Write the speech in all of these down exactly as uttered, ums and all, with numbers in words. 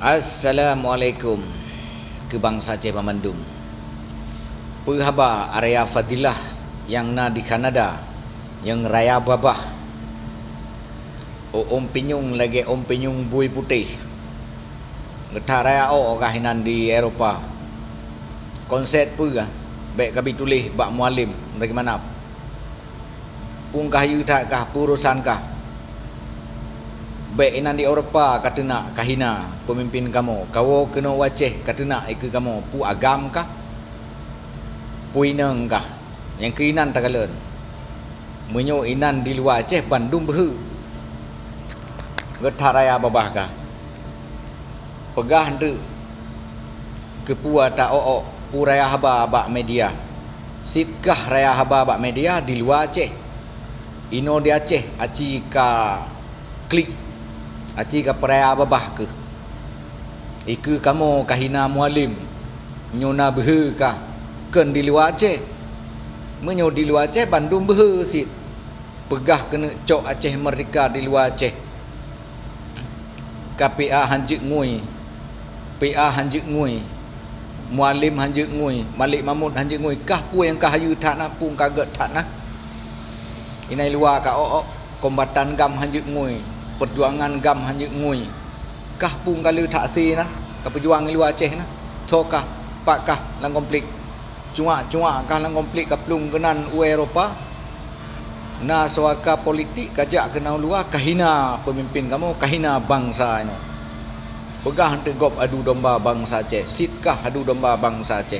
Assalamualaikum keu bansa Aceh banmandum. Peue haba Arya Fadilah nyang na di Kanada, nyang raya babah? Ôm pinyueng lagèe ôm pinyueng bui putéh. Geuthat raya ôk kah inan di Eropa. Konsep peue kah? Bèk ka bituléh bak Mualem, bagaimana? Peue kah yue that kah, peue urosan kah? Bèk inan di Eropa ka teunak, ka hina peumimpin kamoe. Kawoe keunoe u Aceh ka teunak ikeue kamoe, peue agam kah? Peue inong kah? Nyang keu inan takalon. Meunyoe inan di luwa Aceh bandum beuhe. Geuthat raya babah kah? Peugah teuk keupeue ta ôk-ôk peue raya haba bak media. Cit kah raya haba bak media di luwa Aceh. Inoe di Aceh aci ka klik, aci ka peuraya babah keuh. Ikeue kamoe ka hina Mualem, nyoe na beuhe kah, kheun di luwa Aceh. Meunyoe di luwa Aceh bandum beuhe cit. Peugah keuneuk cok Aceh meurdeka di luwa Aceh. Ka P A han jeuet ngui, P A han jeuet ngui, Mualem han jeuet ngui, Malik Mahmud han jeuet ngui, kah peue nyang ka hayeue that na, peue ka gèt that na? Inan luwa ka ôk-ôk, kombatan GAM han jeuet ngui, peujuangan GAM han jeuet ngui. Kah peue ka le that sie na, ka peujuang i luwa Aceh na? Soe kah, pat kah lam konflik? Cuak-cuak kah lam konflik ka plueng keunan u Eropa? Na soe ka politik ka jak keunan u luwa, ka hina peumimpin kamoe, ka hina bansa inoe. Peugah teuk gob adu domba bansa Aceh, cit kah adu domba bansa Aceh.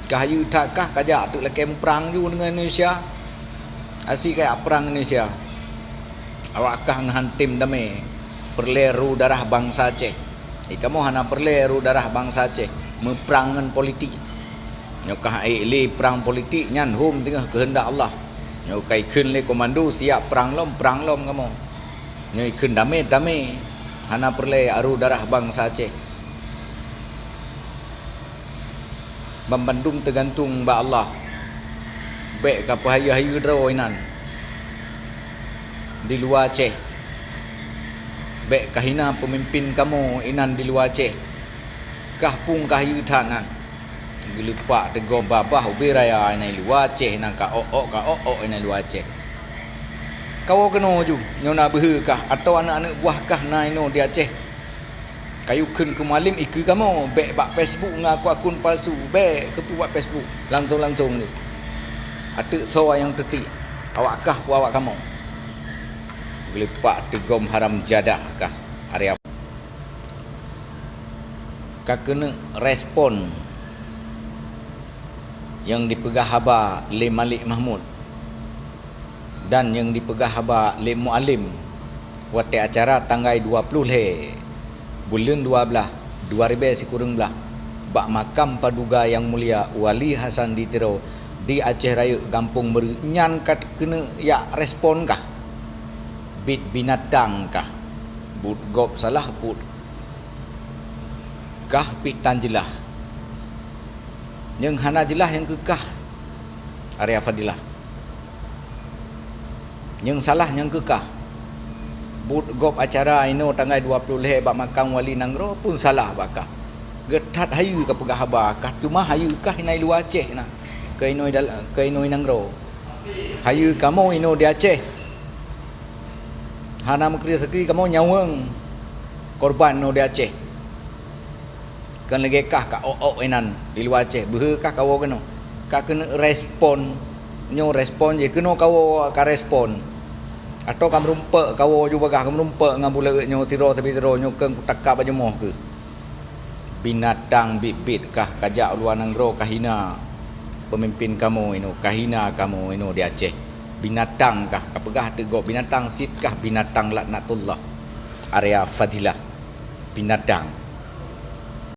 Ka hayeue that kah ka jak teuk lakèe muprang ju deungon Indonesia. Asie kajak prang Indonesia. Awak kah ngon han tem damé, peureulèe ru darah bansa Aceh. Di kamoe hana peureulèe ru darah bansa Aceh, meuprang ngon politik. Nyoe kah ék lé prang politik nyan hom teungoh keuheundak Allah. Nyoe ka ikheun lé komando siap prang lom, prang lom kamoe. Nyoe ikheun damé, damé. Hana peureulèe ru darah bansa Aceh. Banmandum teugantung bak Allah. Bèk ka peuhayeue-hayeue droe inan di luwa Aceh. Bèk ka hina peumimpin kamoe inan di luwa Aceh. Kah peue kah hayeue that na. Geuleupak teugom babah ubé raya inan luwa Aceh, inan ka ôk-ôk, ka ôk-ôk inan luwa Aceh. Kawoe keunoe ju, nyoe na beuhe kah, atawa aneuk-aneuk buah kah na inoe di Aceh. Kayue kheun keu Mualem ikeue kamoe, bèk bak Facebook ngon akun-akun palsu, bèk keupeue bak Facebook, langsong-langsong ju. Ateuk soe nyang teutiek, awak kah peue awak kamoe. Geuleupak teugom haram jadah kah, Arya. Ka keuneuk respon nyang dipeugah haba lé Malik Mahmud. Dan nyang dipeugah haba lé Mualem watèe acara tanggai dua ploh lhèe buleuen dua blaih, dua ribèe sikureueng blaih, bak makam Paduka Yang Mulia Wali Hasan di Tiro di Aceh Rayeuk, Gampông Meureuek, nyan ka keuneuk jak respon kah? Bit binatang kah? Buet gob salah buet kah pih tan jeulaih. Nyang hana jeulaih nyang keu kah, Arya Fadilah. Nyang salah nyang keu kah. Buet gob acara inoe tanggai dua ploh lhèe bak makam wali nanggroe pun salah bak kah. Geuthat hayeue ka peugah haba kah, teuma hayeue kah inan luwa Aceh na. Keu inoe dal-, keu inoe nanggroe. Hayeue kamoe inoe di Aceh. Hana meukeuri-seukri kamoe nyawöng korban inoe di Aceh. Kon lagèe kah ka ôk-ôk inan di luwa Aceh, beuhe kah kawoe keunoe. Ka keuneuk respon, nyoe respon jih keunoe kawoe ka respon. Atawa ka meurumpok kawoe ju bagah ka meurumpok ngon buleuen nyoe sidroe sabe sidroe nyoe keu kutakab bak jumoh keuh. Binatang biet-biet kah ka jak u luwa nanggroe ka hina peumimpin kamoe inoe, ka hina kamoe inoe di Aceh. Binatang kah, ka peugah teuk gob binatang, cit kah binatang laknatullah. Arya Fadilah. Binatang.